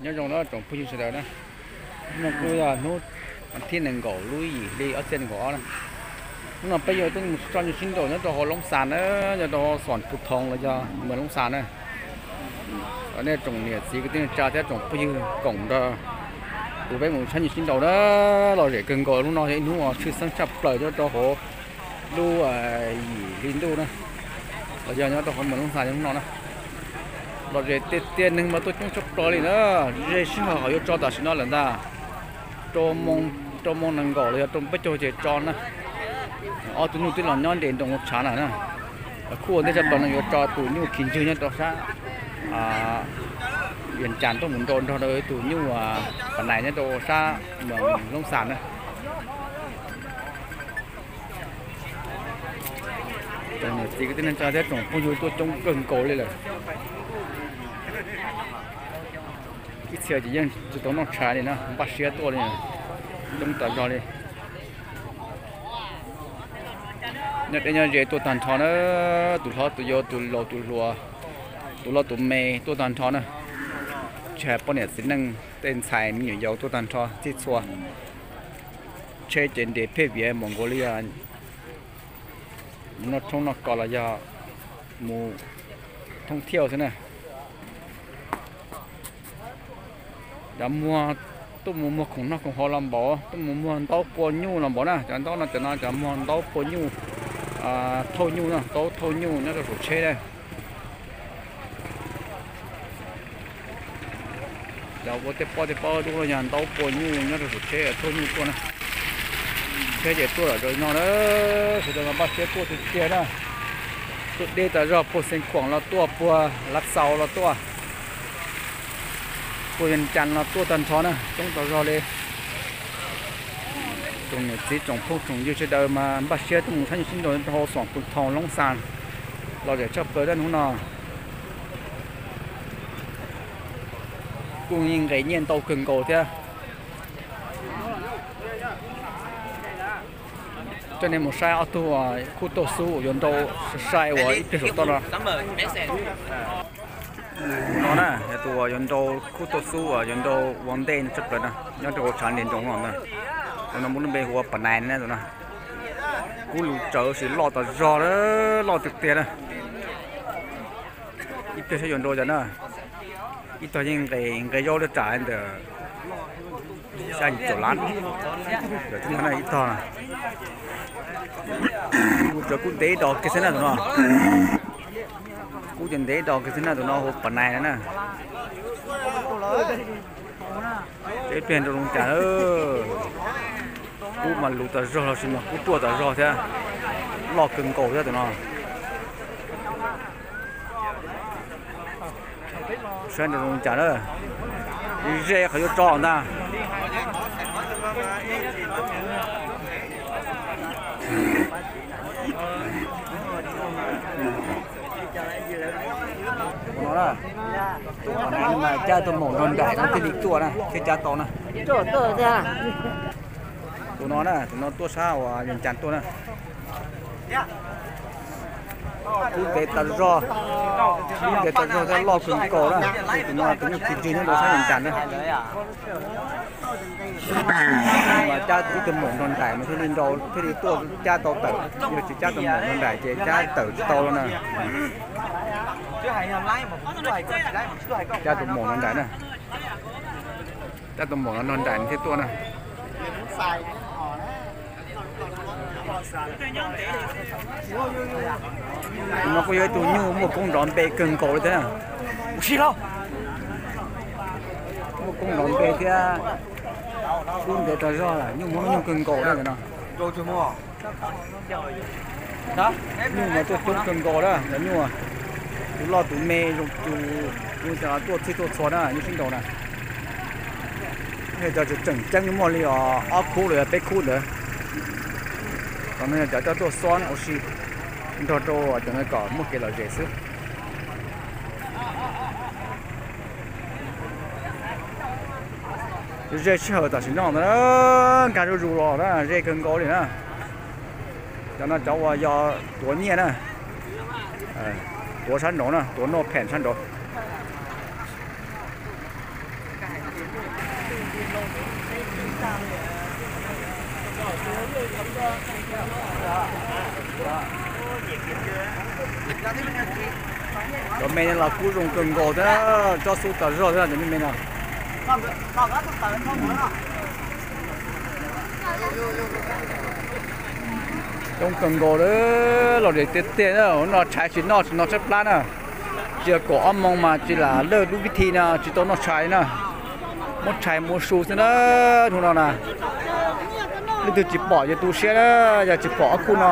Nyob zoo na tsoom phooj ywg sawv daws na, hnub no kuj yog hnub thib nees nkaum lub yim hli ob txhiab nees nkaum ob na. Hnub no peb yuav tuaj mus tso nyuj sib nraus nyob rau hauv Loob Xas na, nyob rau Xoom Phu Thoo los yog Moos Loob Xas na. Nej tsoom niam txiv kwv tij neej tsa thiab tsoom phooj ywg koom nrog kuv peb mus tshab nyuj sib nraus na, lom zem kawg nkaus. Hnub no yog ib hnub uas tshwj xeeb tshaj plaws nyob rau hauv lub yim hli ntuj na, los yog nyob rau hauv Moos Loob Xas hnub no na. Lom zem tiag tiag, neeg mas tuaj coob tshaj plaws li na. Ze sij hawm ho yuav tso tam sim no lawm ntag. Rau moos nees nkaum los yog rau peb caug ces tso na. Ob tug nyuj twb los nyob nres nroos tshav na na. Kuj ua ntej tshaj plaws no yuav tso tus nyuj khi ntswg nyob rau sab Vias Cas tuaj mus nrau nrog rau tus nyuj Pas Nais nyob rau sab Moos Loob Xas na. Tsoom niam txiv kwv tij neej tsa thiab tsoom phooj ywg tuaj coob kawg nkaus li lawm. Ib txhia ces yeej tsis tau noj tshais li na, npaj siab tuaj li, coob tas zog li. Nyob deb nyob ze tuaj tag nrho na, tus hlob tus yau, tus laus tus hluas, tus loj tus me tuaj tag nrho na. Tsis hais poj niam txiv neej, tej ntxhais me nyuam yaus tuaj tag nrho txhij txhua. Tsheb ces nres phej viav mus nkaus li mus noj tshoob noj kos los yog mus thoob thiauj xwb na. Cov muag tuaj mus muag khoom noj khoom haus los npaum, tuaj mus muag ntaub pua nyuj los npaum na. Cov ntaub no, cov no cov muag ntaub pua nyuj, thauj nyuj no, ntaub thauj nyuj nyob rau saum tsheb na. Cov ua tej pob tej pob dub los yog ntaub pua nyuj nyob rau saum tsheb thauj nyuj tuaj na. Tsheb ces tuaj lawm rau no na, sawv daws mas npaj siab tuaj tiag tiag na. Tuaj deb tas zog, puag Xeev Khuam los tuaj, puag Lav Xaus los tuaj, puag Vias Cas los tuaj tag nrho na, coob tas zog li. Tsoom niam txiv tsoom phooj tsoom ywg sawv daws mas npaj siab tuaj mus tshab nyuj sib nraus rau hauv Xoom Phu Thoo Loob Xas, lom zem tshaj plaws hnub no. Kuj yeej nqis nyiaj ntau kawg nkaus thiab. Coj nej mus saib ob tug khub tuaj xub uas yuav nrau sai uas ib pliag saum toj no. Tus no na yog tus uas yuav nrau, khub tuaj xub uas yuav nrau ua ntej tshaj plaws na, nyob rau hauv tshav nres nroos no na. Tus no muaj lub npe hu ua Pas Nais na tus no. Kub lus tsawv sis loj tas zog, loj tiag tiag na. Ib pliag saib yuav nrau cas na. Ib tog yeej nqis, nqis zaub lawm tsam ntawm xya yim caum lab. Ib tog, kub cov kub ntev do kiag xwb na tus no. Kub cov ntev do kiag xwb na tus no hu Pas Nais na. Saib ib pliag nrau zoo cas. Kub mas luv tas zog los sis mas kub ruaj tas zog thiab, loj kawg nkaus thiab tus no. Saib nrau zoo cas na. Ze qhov yuav tso ntag. Tus no na, tus no mas cab tuaj maum nrog nraim no thiaj li tuaj na, thiaj cab tau na. Tus no na, tus no tuaj sab uas Vias Cas tuaj na. Kub ntev tas zog, kub ntev tas zog thiab loj kawg nkaus na. Tus no tus nyuj khi ntswg nyob rau sab Vias Cas na. Mas cab ib tug maum nrog nraim mas thiaj li nrau, thiaj li tuaj cab tau tawm. Yog tsis cab tus maum nrog nraim ces cab tawm tsis tau lawm na. Cab tus maum nrog nraim na. Cab tus maum no nrog nraim thiaj tuaj na. Tus no kuj yog ib tug nyuj muaj koob nrov npe kawg nkaus li thiab na. Muaj koob nrov npe thiab kub ntev tas zog, nyuj muaj nyuj kawg nkaus li ntawm no. Nyuj mas tuaj coob kawg nkaus na, cov nyuj, tus loj tus me zoo, tus tuaj txhij tuaj txhua na, nyuj sib nraus na. Cov tseem ceeb muaj li os ob khub los yog peb khub ntawd. Cov no yog cov coj tuaj xob ua si nrog rau cov no kom muaj kev lom zem xwb. Ze sij hawm tam sim no ntawd nkag zuj zus los na, ze kawg nkaus li na. Cov no cov uas yog tuav nyiaj na, tuav sab nraud na, tuav noj phem sab nraud. Cov me no los kub zoo kawg nkaus thiab, tsob xub tas zog thiab cov me no. Coob kawg nkaus li, los zem tiag tiag na, no tshais tsis noj tsis noj tshaib plab na. Tsis yog kaum ob moos mas tsis lam lawj lub vib thi no tsis tau noj tshais na. Muab tshais muab su xwb na, hnub no na. Leej twg tsis pom ces tu siab na, yog tsis pom ob khub no.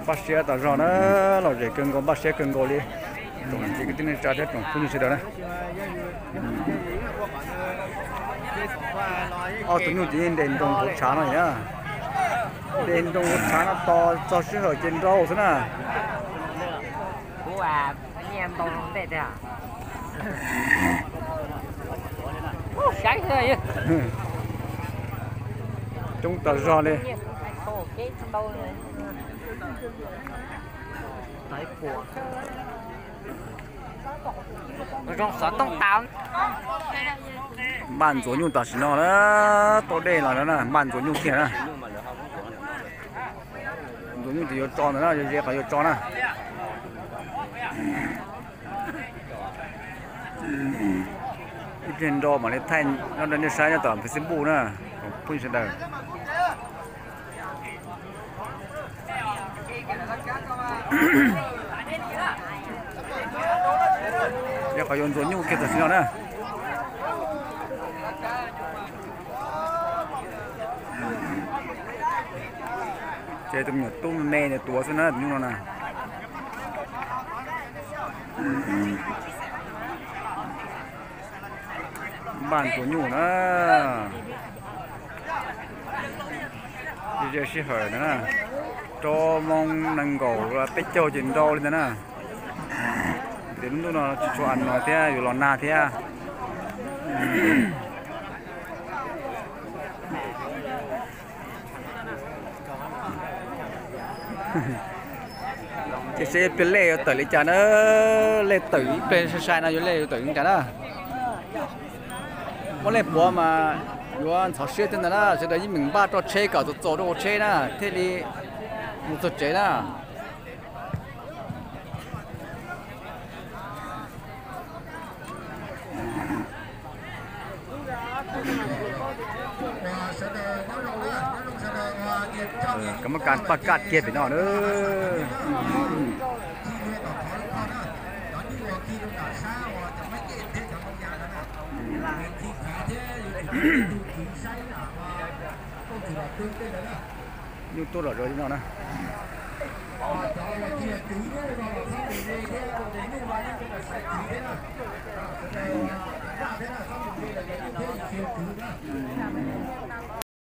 Npaj siab tas zog na, lom zem kawg nkaus, npaj siab kawg nkaus li. Tsoom niam txiv kwv tij neej tsa thiab tsoom phooj ywg sawv daws na. Ob tug nyuj ces yeej nres nroo hauv tshav no na. Nres nroo hauv tshav no tos txog sij hawm ces nrau xwb na. Coob tas zog li. Npaj ntxuav nyuj tam sim no na, tau dej los na, npaj ntxuav nyuj kiag na. Ntxuav nyuj ces yuav tso ntawd na, yuav ze qhov yuav tso na. Ib pliag nrau mam li thaij nyob rau nej saib nyob tom Facebook na, phooj ywg sawv daws. Yog qhov yuav ntxuav nyuj kiag tam sim no na. Ces tus me nyuam tub me me nws tuav xwb na tus nyuj no na. Npaj ntxuav nyuj na. Ze sij hawm ntawd na, rau moos nees nkaum peb caug ces nrau li ntawd na. Ces lub ntuj no tsis tshua a no thiab yuav los nag thiab. Ces seb pliag lej yuav tawm li cas na, lej tawm ib pliag sai sai no yuav lej yuav tawm li cas na. Muab lej puav mas yuav ntxhov siab thiab ntag na, sawv daws yeej meem npaj roj tsheb kom txaus txaus rau hauv tsheb na thiaj li mus txog tsev na. Koj muab kas paj kaj kiag pem no na. Nyuj tuaj lom zem li no na.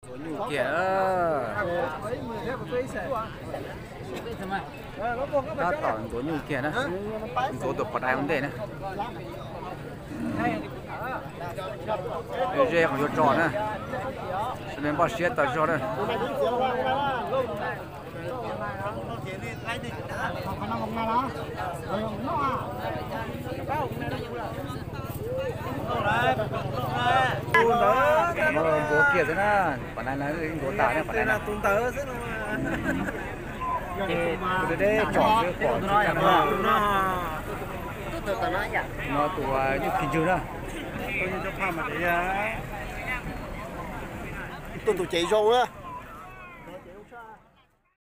Ntxuav nyuj kiag. Tab tom ntxuav nyuj kiag na. Ntxuav tus qhov dais ua ntej na. Ze qhov yuav tso na. Sawv daws npaj siab tas zog na. Ntxuav kiag xwb na, pam nai na ntxuav tas na pam nai na. Deb tsom xwb pom tsis tau na. No tus nyuj khi ywg na. Tuaj tus cev zoo na.